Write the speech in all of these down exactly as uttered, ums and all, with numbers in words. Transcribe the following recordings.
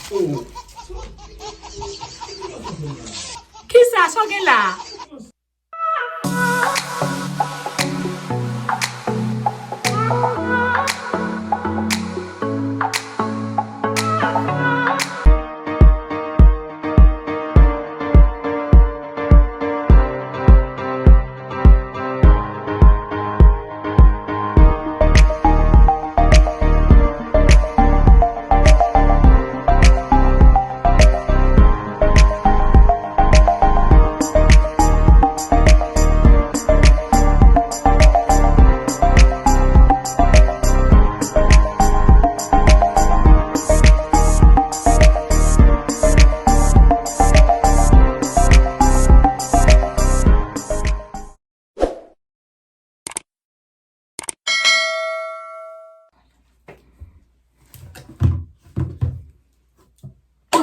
Kisa sa w gen la?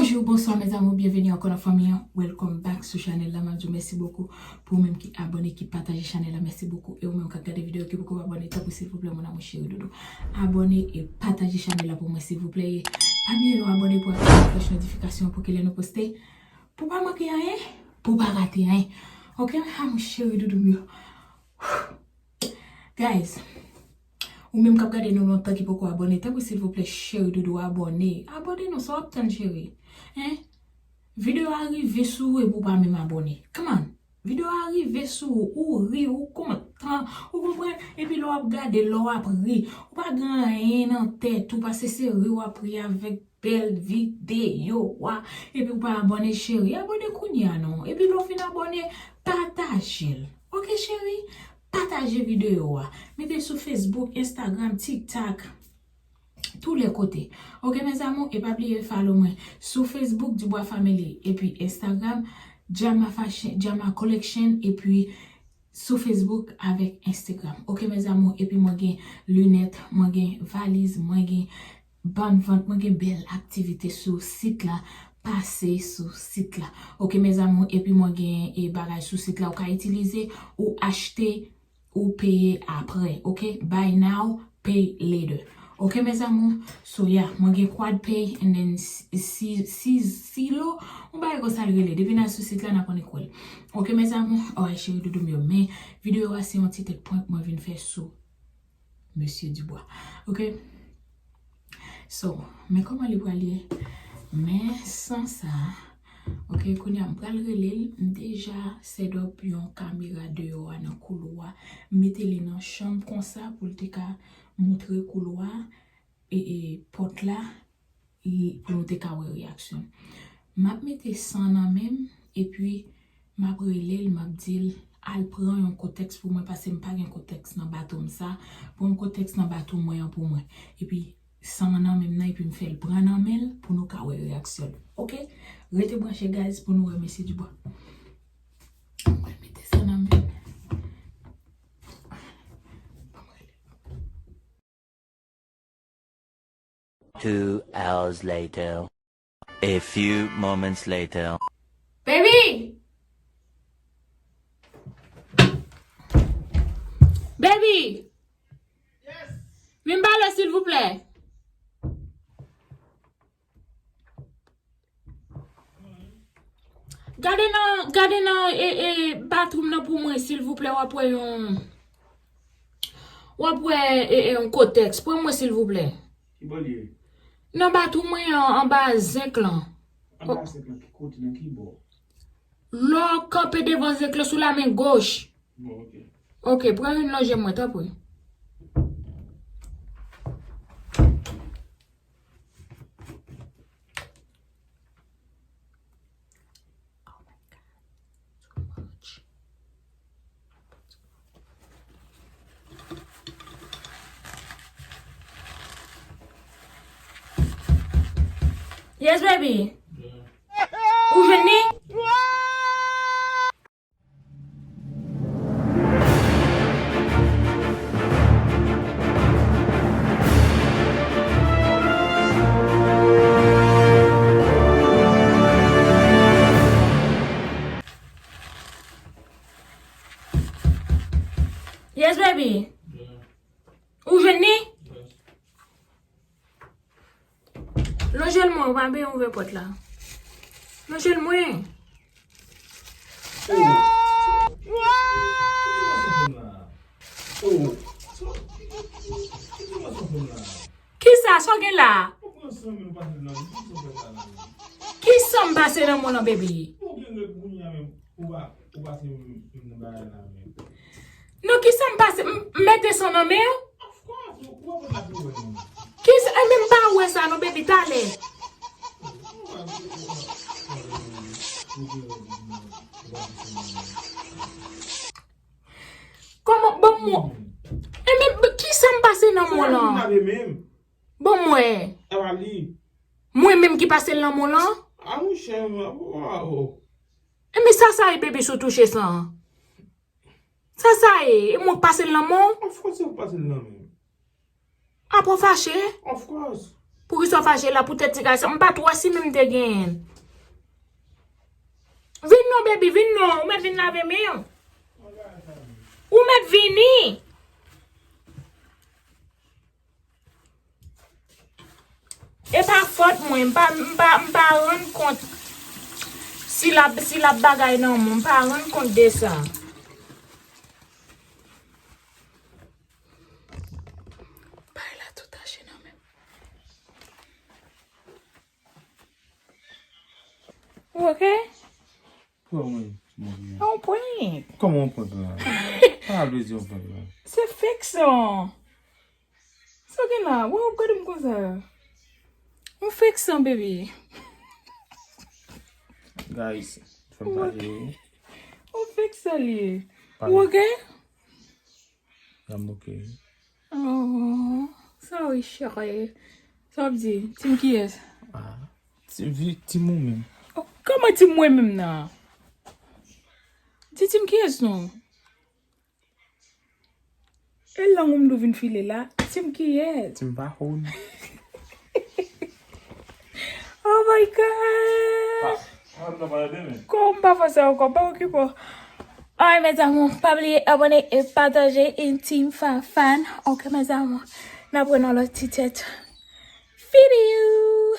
Bonjou, bonswa, mes amours, byenveni ankò nan fanmi an. Welcome back sou chanèl la. M ap di w mèsi bokou pou ou menm ki abòne, ki pataje chanèl la. Mèsi bokou. E ou menm k ap gade videyo ki poko abòne, tanpri, silvouplè, mon amour chéri doudou, abòne e pataje chanèl la pou mwen, silvouplè. E pa bliye nou abòne pou aktive klòch notifikasyon pou ke lè nou poste, pou pa manke anyen, pou pa rate anyen. Oke, mes amours chéri doudou m yo. Guys, ou menm k ap gade nou lontan ki poko abòne, tanpri silvouplè, cheri doudou, abòne. Abòne non, sa w ap tann, cheri. Hein? Videyo a rive sou ou epi w pa menm abòne. Come on. Videyo a rive sou ou, ou ri, ou kontan, ou konprann. Epi lè w ap gade, lè w ap ri, ou pa gen anyen nan tèt ou, paske se ri w ap ri avèk bèl videyo a. Epi ou pa abòne, cheri. Abòne kounye a non. Epi lè w fin abòne, pataje l. Oke, cheri? Pataje videyo a. Mete l sou Facebook, Instagram, TikTok. Tou lè kote. Oke, mes amours? E pa bliye follow mwen sou Facebook, Dubois Family. Epi Instagram, Jama Fashion, Jama Collection. Epi sou Facebook avèk Instagram. Oke, mes amours? Epi mwen gen linèt, mwen gen valiz, mwen gen bann vant, mwen gen bèl aktivite sou sit la. Pase sou sit la. Oke, mes amours? Epi mwen gen, e, bagay sou sit la ou ka itilize, ou achte, ou peye apre. Oke? Buy now, pay later. Oke, mes amours? So, yeah, mwen gen Quad Pay, and then si, si, si, Silo, yon bagay konsa l rele. Depi n al sou sit la, n ap annik wè l. Oke, mes amours? Alright, cheri doudou m yo. Men, videyo a se yon ti tèt prank mwen vin fè sou Mesye Dubois. Oke? So, men kòman li pral ye? Men san sa, oke, kounye a m pral rele l, m deja set up yon kamera deyò a nan koulwa, m mete li nan chanm konsa pou l te ka montre koulwa, e, e, pòt la, e, pou nou te ka wè reyaksyon l. M ap mete san nan men m, epi m ap rele l, m ap di l, al pran yon kotèks pou mwen, paske m pa gen kotèks nan bato m sa. Pran yon kotèks nan bato mwen an pou mwen. Epi, san an nan men m nan, epi m fè l pran nan men l pou nou ka wè reyaksyon l. Oke? Rete branche, guys, pou nou wè Mesye Dubois. Mwen mete sa nan men m. Two hours later. A few moments later. Baby! Baby! Yes. Vin pale, silvouplè. Gade nan, gade nan, e, e, bathroom nan pou mwen, silvouplè, w ap wè yon, w ap wè, e, e, yon kotèks. Pran mwen, silvouplè. Ki bò l ye? Nan bathroom mwen an, anba zenk lan. Anba zenk lan, ki kote, nan ki bò? Lè w kanpe devan zenk lan sou la men goch. Bon, oke. Oke, pran youn lonje mwen, tanpri. Oh my God. Too much. Yes, baby. Ou jwenn li? Yes, baby. Ou jwenn li? Lonje l mwen, ou pa benyen. Ouvè pòt la. Nan je l mwen. Kisa sa w gen la? Kisa m pase nan mwen lan, baby? Non, kisa m pase? M, m mete san nan men w? Kisa, e men m pa wè sa non, baby, talè. Kòman, bon, mwen, e men, kisa m pase nan mwen lan? Bon, mwen. Mwen menm ki pase l nan mwen lan? E men sa sa ye, baby, si w touche sa? Sa sa ye? E mwen k pase l nan men w? Of course, se ou k pase l nan men m. Apa w fache? Of course. Poukisa w fache la? Poutèt ti kay sa? M pa t wè si menm m te genyen l. Vin non, baby, vin non. Ou mèt vin lave men w. Ou mèt vini. E pa fòt mwen, m pa, m pa, m pa rann kont si l ap, si l ap bagay nan mwen, m pa rann kont de sa. Bay la tou tache nan men m. Ou oke? Kòman, mwen? Yon prank. Kòman yon prank la? Sa vle di yon prank la? Se fake sa. Sa gen la? Wè, w ap gade m konsa. Yon fake sa, baby. Guys, fè m pale wi. Yon fake sa li ye. Ou oke? I'm okay. Oh, sorry, chérie. Sa w ap di? Team kiyès? Ah, ti, vi, team ou menm. Oh, kòman team mwen menm nan? Di team kiyès non? E lang ou m dou vin file la? Team kiyès? Team Pahon. Oh my God! Kò m pa fè sa ankò, pa okipe w. Alright, mes amours, pa bliye abòne e pataje. Intim Fafan. Ok, mes amours. N ap wè nan lòt ti tèt videyo.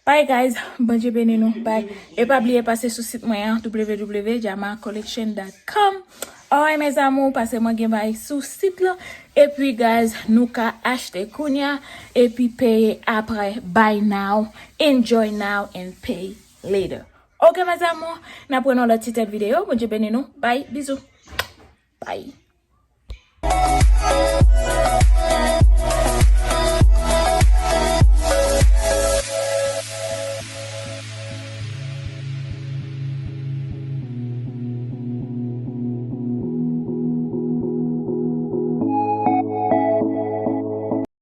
Bye, guys. Bondye beni nou. Bye. E pa bliye pase sou sit mwen an, w w w jama collection dot com. Alright, mes amours, paske mwen gen bagay sou sit lan. Epi, guys, nou ka achte kounya, epi peye apre. Buy now, enjoy now, and pay later. Ok, mes amours, n ap wè nan lòt ti tèt videyo. Bondye beni nou. Bye, bizou. Bye.